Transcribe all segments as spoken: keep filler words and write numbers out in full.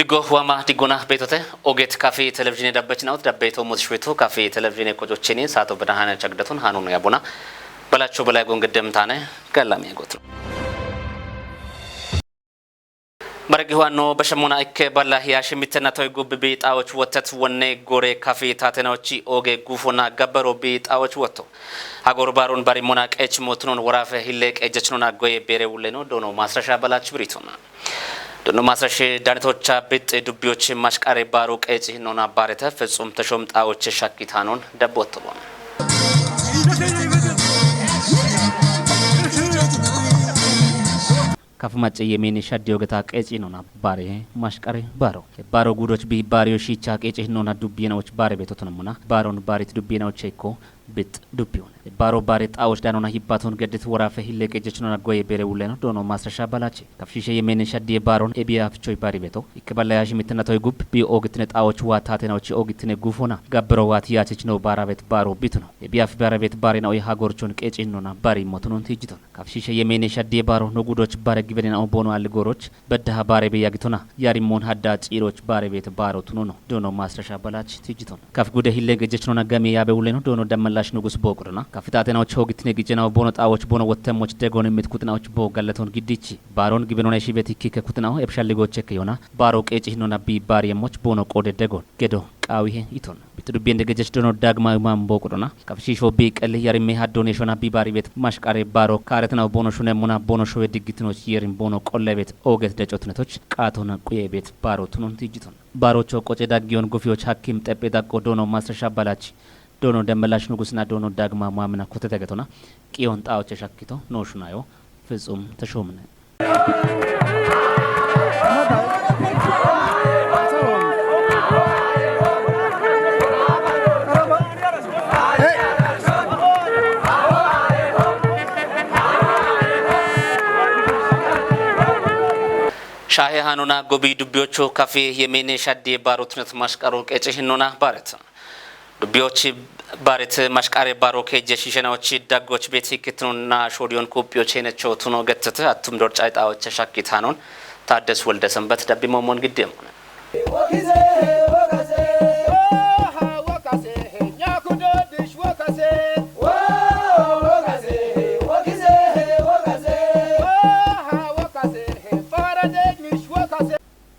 Diggo wama diggona beetote. Ogeet kafi televizhiine dabbechinawot dabbeeto motishwetu kafi televizhiine kocochini saato bedahane chagdatun hanunu yabuna. Balacho balay gun giddem taane galami yagotu. Baragi huwanno bashamuna ikke balla hiyashi mittenna toy gubbi bi xaawoch wottet wonne gore kafi taatenawochi oge guufona gabbaro bi xaawoch wotto. Hagor barun bari mona qeech motunon worafe hille qeejjechnona goye beere wulleno doono maasrasha balach biritona. Doono maasrashe danetocha bixxe dubbiyoche mashqare baro qeeci nona bareta fetsum teshom xaawoche shakki taanon dabbottobon. Kaf macce yemene shaddi ogeta qeeci nona bare mashqare baro. Baro gudoch bi bariyo shicha qeeci nona dubbiyena och bare betotonomuna. Baron barit dubbiyena och ekko bit dubbiyon. Baro bare xaawoch danona hibbaton geddit worafe hille qeejjechnona goye beere wulleno doono maasrasha balache. Kaf shishe yemene shaddi baron ebiya fichoy bari beto. Ikke balla yashi mittenna toy gub bi ogitine xaawoch wa taatena och ogitine guufona. Gabbero wa tiyachech no barabet baro bituno. Ebiya fi barabet bare na oy hagorchon qeeci nona bari motunon tijjiton. Kaf shishe yemene shaddi baro no gudoch bare gibedena o bono alli goroch beddaha bare be yagitona. Yari mon hadda xiiroch bare bet baro tunono. Doono maasrasha balach tijjiton. Kaf gude hille qeejjechnona game yabe wulleno doono dammallash nugus bo qodona. Kaf taatena och ogitine gicena o bono xaawoch bono wottemoch degon mit kutna och bo gallaton giddichi. Baron gibenona shibet ikkike kutna o ebshalli gocheke yona. Baro qeeci nona bi bari yemoch bono qode degon. Gedo qaawihe iton. Bit dubbiyen degejech doono dagma imam bo qodona. Kaf shisho bi qelli yarimme haddone shona bi bari bet mashqare baro kaaretna o bono shune mona bono showe diggitinoch yerin bono qolle bet oget decotnetoch qaatona quye bet baro tunon tijjiton. Barocho qoce daggiyon gufiyoch hakkim xeppe daqqo doono maasrasha balach doono demmelash nugusna doono dagma muamina kotete getona. Qiyon xaawoche shakkito no shunayo fetsum teshomne. Shahe hanona gobi dubbiyocho kafi yemene shaddi barotnet mashqaro qeeci hinona baret. Dubbiyochi baret mashqare baro keje shishena ochi daggoch bet hikitnuna shodiyon kuppiyoch henecho tuno gettete attum dorcay xaawoche shakki taanon. Taaddes Wolde Senbet dabbi momon giddem.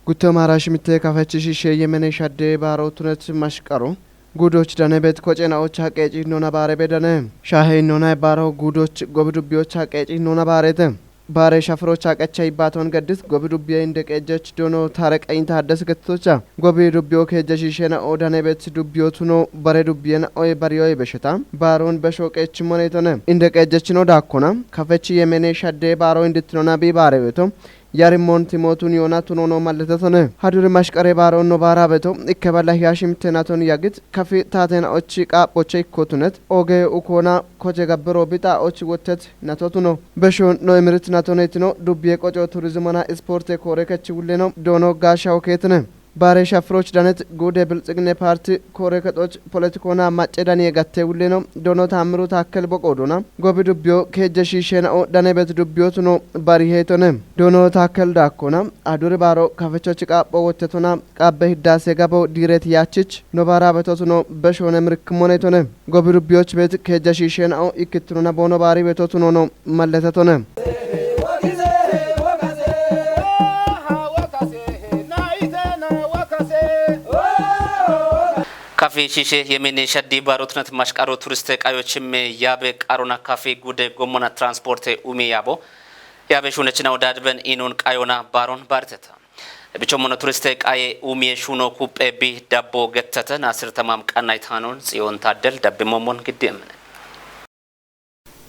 Gutto maarash mitte kafechi shishe yemene shadde baro tunet mashqaro. Gudoch danebet kocena och haqeeci nona bare bedane. Shahe nona baro gudoch gobi dubbiyoch haqeeci nona barete. Bare shafroch haqecha ibbaton geddit gobi dubbiye inde qeejjech doono tareqayin taaddes gettocha. Gobi dubbiyo keejje shishena o danebet dubbiyo tuno bare dubbiyena oye bariyoye besheta. Baron besho qeech monetone. Inde qeejjechino daakkona. Kafechi yemene shadde baro indittinona bi bare beto. Yari monti mootun yoona tunono malletetone. Haduri mashqare baaro no baara beto ikke balla hiyashi mittenaton yagit kafi taaten ochi qaaphoche ikkotunet oge ukoona koche gabbero bixa ochi wottet natotuno. Besho no imirit natonetino dubbiye qoco turizimona isporte koore kechi wulleno doono gaasha oketine. Baare shafroch danet guude bilxiginne parti koore kexoch poletikoona macce daniye gatte wulleno doono taammiru taakkel boqo doona gobi dubbiyo keejje shiishshena'o danebet dubbiyotuno bari heytone. Doono taakkel daakkona aduri baaro kafechoch qaapho wottetona qabbe hiddaase gabo diiret yaachich no baara betotuno beshoone mirikkimoneytone. Gobi dubbiyoch bet keejje shiishshena'o ikkittinona boono baari betotunono malletetone. Kafi shishe yemene shaddi barotnet mashqaro turiste qayochimme yabe qarona kafi gude gommona transporte umi yabo yabe shunechina odadben inun qayona baron barteta. Bichommono turiste qaye umie shuno kuppe bi dabbo gettete nasir tamam qannay tanon Tsiyon Taddel dabbi momon giddi emne.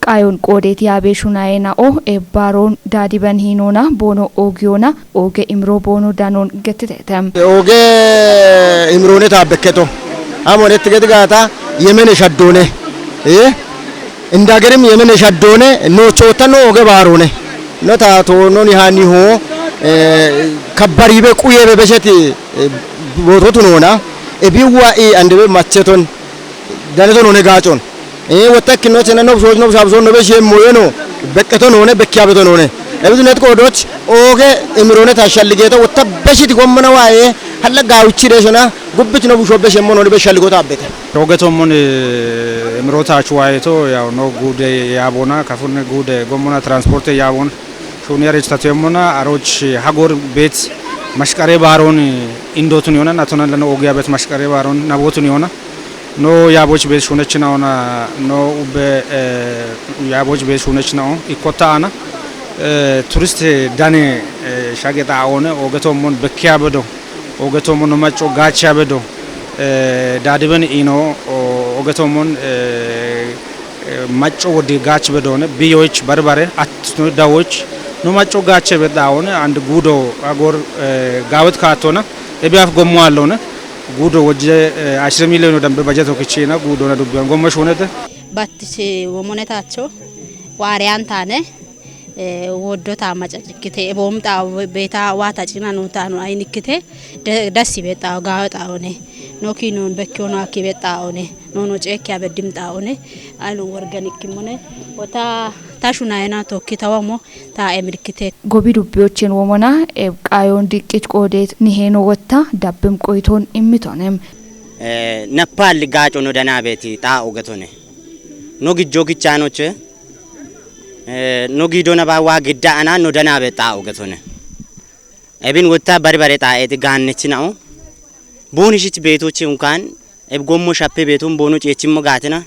Qayon qodet yabe shunaye na'o ebbaron dadiben hinona bono ogiyona oge imro bono danon gettete. Oge imrone ta bekketo. Amon ettigeti gata yemene shaddone. Eh? Indagerim yemene shaddone no chota no oge barone. No ta to no ni hani ho, eh, kabbaribe quyebe besheti, eh, bototunona. Ebiwa i andebe macheton. Daleto none gaacon. Ee, wotta ikkino chena nobshoch nobshabson nobe shemmoyeno. Beqqeto none, bekkiyabeto none. Ebitu net qoodoch ooge imirooneta shalligeeta wotta beshiti gommana waaye halla gaawichi deeshona gubbit no busho beshe mono be shalligoota abbete. Oge tommon, eh, imiroota achu waaye to, yaw, no guude yaabona, kafun guude gommona transporte yaabona. Shuni arech tatemmona, aroch hagor bet mashqare baaron, eh, indotun yona, natona lano ogiya bet mashqare baaron nabotun yona. No yaaboch bet shunechna ona, no ubbe, eh, yaaboch bet shunechna on, ikkota ana. Eh, turiste dane, eh, shageta one, oge tommon bekkiya bedo, oge tommon no macco gachiya bedo, eh, dadiben ino, o-, oge tommon, eh, eh, macco wodi gach bedone, biyoch, barbare, at no dawoch, no macco gache bedawone, and gudo agor, eh, gawet katona, ebiaf gommo allone, gudo wojje, eh, ashre miliyono dambe bajeto kichina, gudo na dubbiyan gommo shunete. Battise womonetacho, waare antane, eh, woddo ta macacikkite, eboom ta beeta waata cina no ta no ayinikkite, de-, dassi beexxawo, gaawe xaawone, no kiinoon bekkiyono akki beexxaawone, no no ceekkiya beddim xaawone, ayino worgan ikkimmone, wota ta shunayena tokki tawamo ta emilkite. Gobi dubbiyochen womona, eb qaayon diqqich qoodeet niheeno wotta, dabbim qoyton immitonem. Eh, nappaal gaaco no danaabeeti xaa ogetone. No gijjo kichaanoche, eh, no giidona ba waa gidda ana no danaabe xaa ogetone. Ebin wotta bari bare xaa eeti gaannechina'o. Buuni shich beetoche unkaan, eb gommo shappe beetun boono ceechimmo gaatina.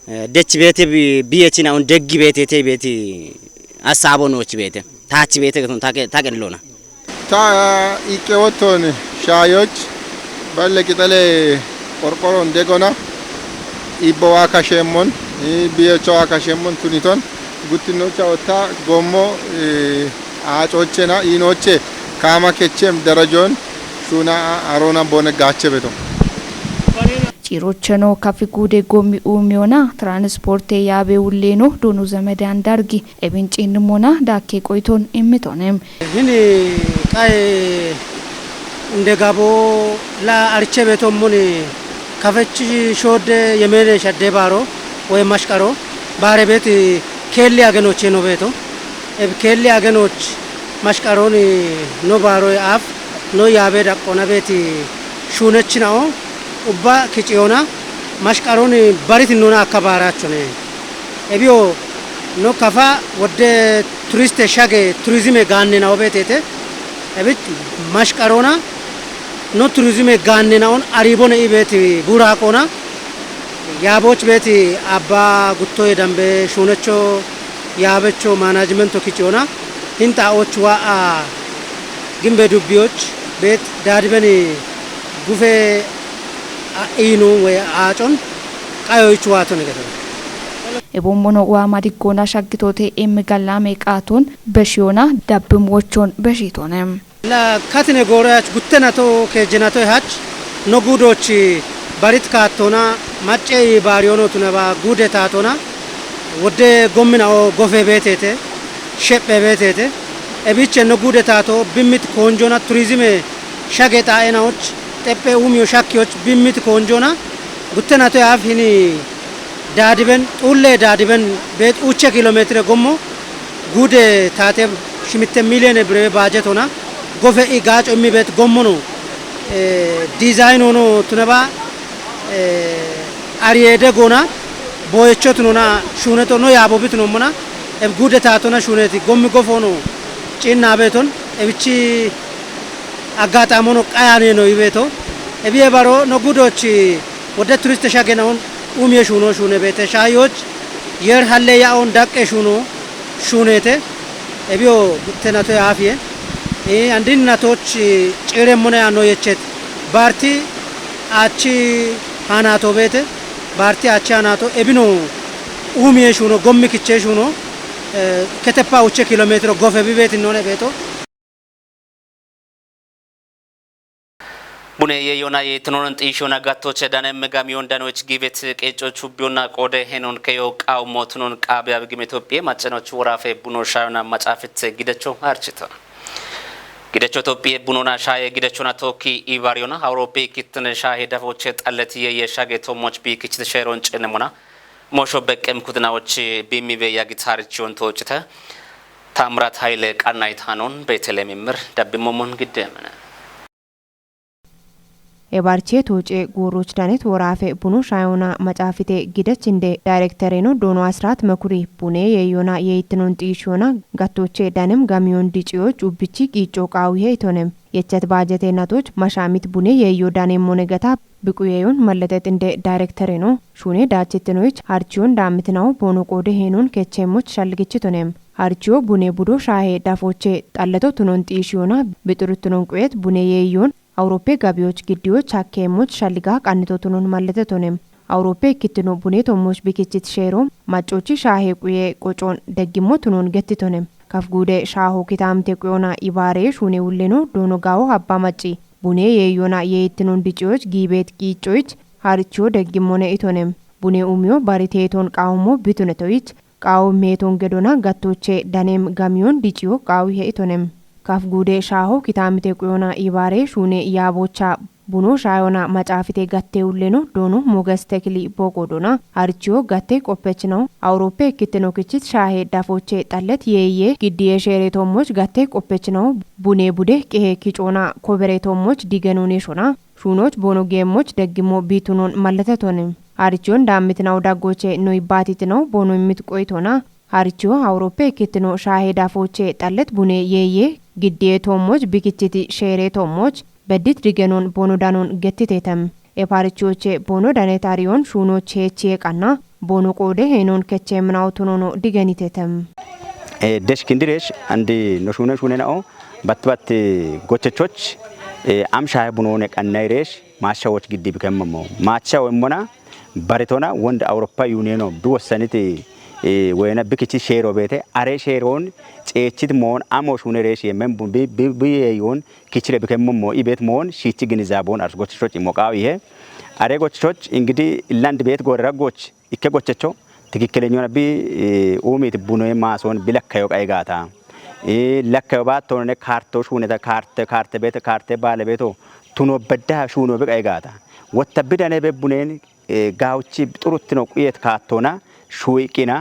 Eh, dech beete bi-, biyechina'on deggi beete te beeti hassabo nooch beete. Taach beete getun ta ke-, ta qellona. Ta iqqe wottooni shaayoch balle qixale qorqoron degona. Ibbo waa kasheemmon, i biyecho waa kasheemmon tuniton. Guttinnocha wotta gommo, eh, aacochena iinoche kaama kechem darajon shuna a-, arona bone gaache beto. Cirocheno kafi guude gommi uumiyona transporte yaabe wulleno donu zemede andargi ebin cinnimona daakke qoyton immitonem. Hini qaye inde gabo la arche beto muni kafechi shoodde yemene shadde baaro woy mashqaro baare beeti keelli agenoche no beeto. Eb keelli agenoch mashqarooni no baaroy aaf no yaabe daqqona beeti shuunechina'o ubba kiciyona mashqarooni bariti nuna akka baarachone. Ebiyo no kafa wodde turiste shage turizime gaannena'o beetete. Ebich mashqaroona no turizime gaannena'on ariibone i beeti buuraqoona. Yaaboch beeti abba guttoye dambe shuunecho yaabecho manajimento kiciyona hinta och wa'a gimbe dubbiyoch beet daadibeni gufe a-, iinu woy aacon qayoyich waaton geto. Ebommono waa madiggona shaggitote emme gallame qaaton beshiyona dabbim wochon beshitone. La katine gooroyach guttenato keejjenato hach no guudoch barit kaattona macce i baariyono tunaba guude taatona wodde gommina'o gofe beetete, shephe beetete. Ebiche no guude taato bimmit koonjona turizime shage xaa'enaoch xeppe uumiyo shakkiyoch bimmit koonjona guttenato yaaf hini daadiben, xulle daadiben beet uche kilometire gommo guude taate shimitte miliyoone bire baajetona gofe i gaaco immi beet gommono, eh, dizayin hono tunaba, eh, ariyeede goona booyecho tunona shuuneto no yaabo bitunommona eb guude taatona shuuneti gommi gofono ciinna beeton ebichi aggaxamono qayaneeno ibeeto. Ebiye baro no guudoch wodde turiste shagena'on uumiye shuuno shuune beete. Shaayoch yer halle ya'on daqqe shuuno shuunete. Ebiyo guttenato yaafiye. Eh, andinnatoch ciiremmone yaano yechet. Baarti aachi haanato beete. Baarti aachi haanato ebino uumiye shuuno gommi kiche shuuno, eh, keteppa uche kilometiro gofe bibeeti none beeto. Bune ye yona ye tunoron xiishon agattoche dane megamiyon danoch givet qeeco chubbiyonna qoode henon keyo qawmo tunon qaabe abigim Itophiye macenoch worafe buno shayona maxaafite gidecho architona. Gidecho Itophiye bunona shaye gidechona tokki ibariyona Awuroppe kittin shahe dafoche xalleti ye ye shage tomoch bi kichit sheron cenemona. Mosho beqqem kudinawoch bimmibe yagit harichiyon toocite. Taamiraat Hayile qannayitannon Beeteleem Immir dabbimmomon giddeemine. Ebarchee tooce guurooch danet woraafe bunu shayona macaafite gidech inde daayirektereno doono Asiraat Mekuri bune yeeyona yeeyittinon xiishiyona gattooche danem gamiyon diciyoch ubbichi qiicco qaawihe itonem. Yechet baajete natoch mashaamit bune yeeyo danem mone gata biquyeyon malletet inde daayirektereno shuune daachittinoyich harchiyon daammitinawo boono qoode heenon kecheemoch shalligichitonem. Harchiyo bune budo shaahe dafooche xalleto tunon xiishiyona bixuruttinon quyet bune yeeyon Awuroppe gabiyoch giddiyoch hakkeemoch shalliga qannito tunon malletetonem. Awuroppe ikkittino bune tommoch bikichit sheero maccochi shaahe quye qocoon deggimmo tunon gettitonem. Kaf guude shaaho kitaamite quyona ibaare shuune wulleno doono gaawo habba macci. Bune yeeyona yeeyittinon diciyoch giibeet qiiccoyich harchiyo deggimmone itonem. Bune umiyo bari teeton qaawommo bitunetoyich qaawo meeton gedona gattooche danem gamiyon diciyo qaawihe itonem. Kaf guude shaaho kitaamite quyona ibaare shuune yaaboocha buno shaayona macaafite gatte wulleno doono Moges Tekili booqo doona. Harchiyo gatte qoppechinawo Awuroppe ikkittino kichit shaahe dafooche xallet yeeye giddiye sheere toommoch gatte qoppechinawo bune bude qehe kicoona kobere toommoch digenon yeshona. Shuunoch boono geemmoch deggimmo biitunon malletetonim. Harchiyon daammitinawo daggooche noy baatitinawo boono immit qoyitona. Harchiyo Awuroppe ikkittino shaahe dafooche xallet bune yeeye giddiye toommoch bikichiti sheere toommoch beddit digenon boono danon gettitetem. Ep harchiyoche boono danet hariyon shuunoch heechiye qanna boono qoode heenon kecheeminawo tunono digenitetem. Desh kindiresh andi no shuunen shuunena'o batt batt gochechoch am shaahe bunoone qannayiresh maashawoch giddi bikemmamo. Maashawo immona baritona wond Awuroppa Yuniyeno bi wossaniti woyena bi kichi sheero beete are sheeroon ceechit moon amo shuuneresh yemen bi yeeyoon kichire bikemmamo i beet moon shiichi ginizaabon ars gochechoch imo qaawihe. Are gochechoch ingidi land beet goorera goch ikke gochecho tikikkilenyona bi uumiti bunoye maasoon bi lakkayo qayi gaata. Lakkayo baattoonne kaarto shuuneta kaarte kaarte beete kaarte baale beeto tuno bedda shuuno bi qayi gaata. Wotta bidane be buneen gaawchi xuruttino quyet kaattoona shuuyiqqina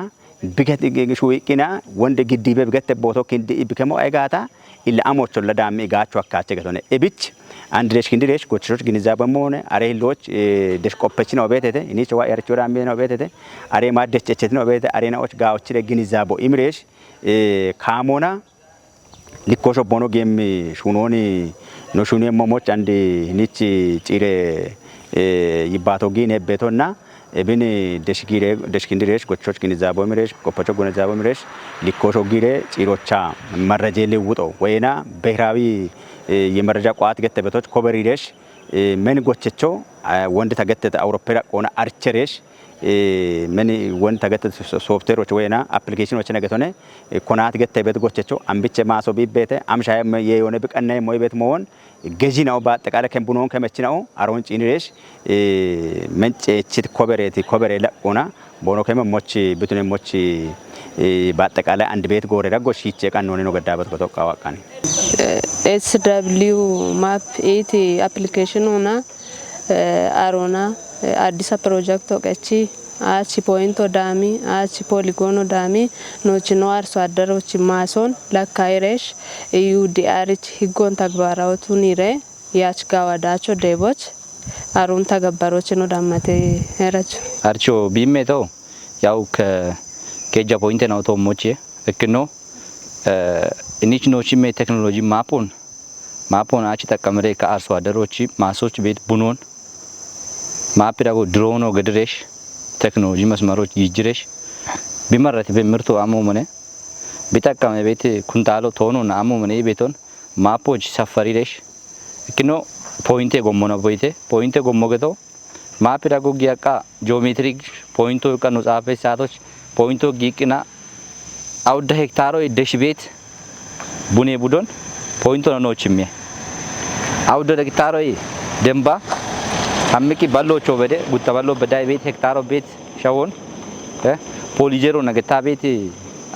biget shuuyiqqina wonde giddiibe bigette booto kindi ibbikemo qayi gaata. Illa amocholla daammi igaacho akkaache getone. Ebich አንድ ደሽ ክንድሬሽ ጎችሾች ግንዛቤ መሆነ አሬ ህሎች ደሽ ቆፐች ነው ቤተተ እኒች ዋ ያርቾ ዳምቤ ነው ቤተተ አሬ ማደች እችት ነው ቤተ አሬናዎች ጋዎች ግንዛቦ ኢምሬሽ ካሞና ሊኮሾ ቦኖ ጌም ሹኖኒ no shuni momoch አንድ ኒች ጪሬ ይባቶ ጊን ሄቤቶና Ebin desh gire desh kindiresh gochoch ginizabomiresh gopocho ginizabomiresh likosho gire cirocha መረጃ ልውጦ ወይና ብሔራዊ የመረጃ ቋት ገተበቶች ኮበሪሬሽ men gochecho wonde tagettet Awuroppera qoona archeresh men wonde tagettet softwareoch weyna applicationoch nagetone konat gettebet gochecho ambiche maaso bibbete amshaye yeeyone biqannaye moybet mowon ገዢ ነው። በአጠቃላይ ከቡኖን ከመች ነው አሮን ጪኒሬሽ መንጨችት ኮበሬት ኮበሬ ለቆና ቦኖ ከመ ሞች ብቱነ ሞች በአጠቃላይ አንድ ቤት ጎሬ ረጎ ሺቼ ቀን ሆኔ ነው ገዳበት ጎቶቃ ዋቃኒ S W map iti application una arona addisa project oqechi achi point odami achi polygon odami nochino arso addarochi maason lakka iresh U D R higgon tagbarawotun ire ያች ጋዋዳቸው ዴቦች አሩን ተገበሮች ነው ዳመቴ ረች አርቾ ቢሜተው ያው ከኬጃ point ነው ቶሞቼ እክኖ እኒች ኖቺሜ ቴክኖሎጂ ማፖን ማፖን አቺ ጠቀምሬ ከአርሶ አደሮች ማሶች ቤት ቡኖን ማፕ ዳጎ ድሮኖ ገድሬሽ ቴክኖሎጂ መስመሮች ይጅሬሽ ቢመረት ቤት ምርቶ አሞ መነ ቢጠቀመ ቤት ኩንታሎ ቶኖ አሞ መነ ቤቶን ማፖች ሰፈሪሬሽ እክኖ point gommona boyte point gommo geto maapira goggi haqqa geometric point haqqa nu xaafe saatoch point giiqqina awudda hektaaro desh beet bune budon point no noochimme awudda hektaaro demba hammiki ballocho bede gutta ballo bedai beet hektaaro beet shawon polizero nagetta beet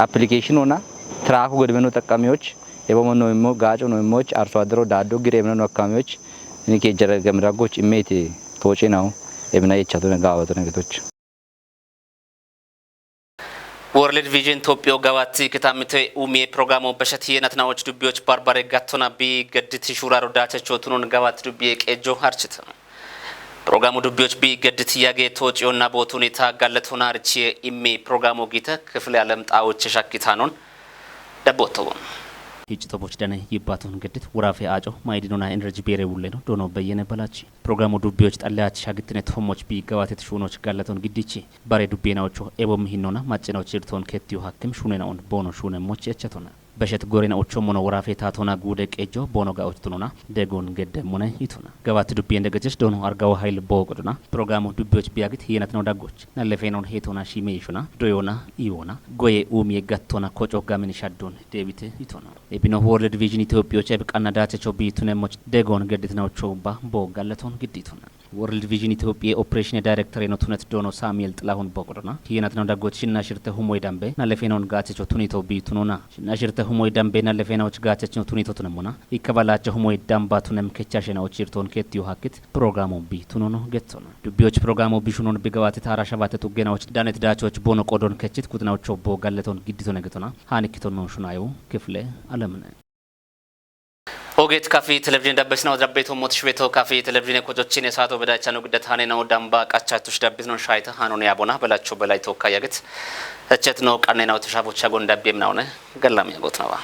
application ona traako godmeno xaqqamiyoch Ebomo no immo gaaco no immoch arso addero daaddo gire emino no akkamiyoch ini keejjara gamiragoch immeeti tooce nawu emina yechatone gaawatone getoch. World Vision Toophiyo gawaatti kitamite umiye programo bashati yenatnawoch dubbiyoch barbare gattona bi geddit shuraro daachecho tunon gawaatti dubbiye qeejjo harchita. Programu dubbiyoch bi geddit yage toociyonna boot huneeta gallatona richiye immi programu giita kifile alam xaawoche shakkitanon dabbotowo. Hiccitoboch dane yibbaton geddit wurafe aaco maydinona enerji beere wulleno doono beyyene balachi. Programu dubbiyoch xalleyaach shagittine tommoch bi gawatet shuunoch gallaton giddichi. Bare dubbiyenawocho ebom hinnona maccinawoch irton kettiyo hakkim shuunenaon boono shuunemmoch echatona. Beshet gorenawocho mono wurafe taatona guude qeejjo boono gaoch tunona degon gedde mone itona. Gawaatti dubbiyen degechech doono argawo hayil booqodona. Programu dubbiyoch biyagit hiyenatnaw daggoch. Nallefenon heetona shime ishona. Doyona iwona. Goye umiye gattona koco gamin shaddon debite itona. Ebino World Vision Ethiopia ebe qanna daachecho bi tunemmoch degon gedditnawocho ba bo gallaton gidditona. World Vision Ethiopia Operation Director eno tunet doono Samuel Xilahun boqodona. Hiyenatnaw daggoch shinna shirte humoy dambe nallefenon gaachecho tunito bi tunona. Shinna shirte humoy dambe nallefenawoch gaachecho tunito tunemona. Ikkabalache humoy damba tunem kechashena ochirton kettiyo hakkit programu bi tunono gettona. Dubbiyoch programu bi shunon bi gawaate taara shabate xuggenawoch danet daachoch boono qodon kechit kutnawocho bo gallaton gidditone getona. Hanikkitonno shunayo kifile alamne. Ogeet kafi televizhiine dabbesinaw dabbeeto mootishbeeto kafi televizhiine kochochine saato bedachano giddat hanenau damba qachatush dabbitnon shayta hanone abona belacho belay tokka yagit. Echetno qannenau tushabocha gon dabbiemnaune gallam yagotnawa.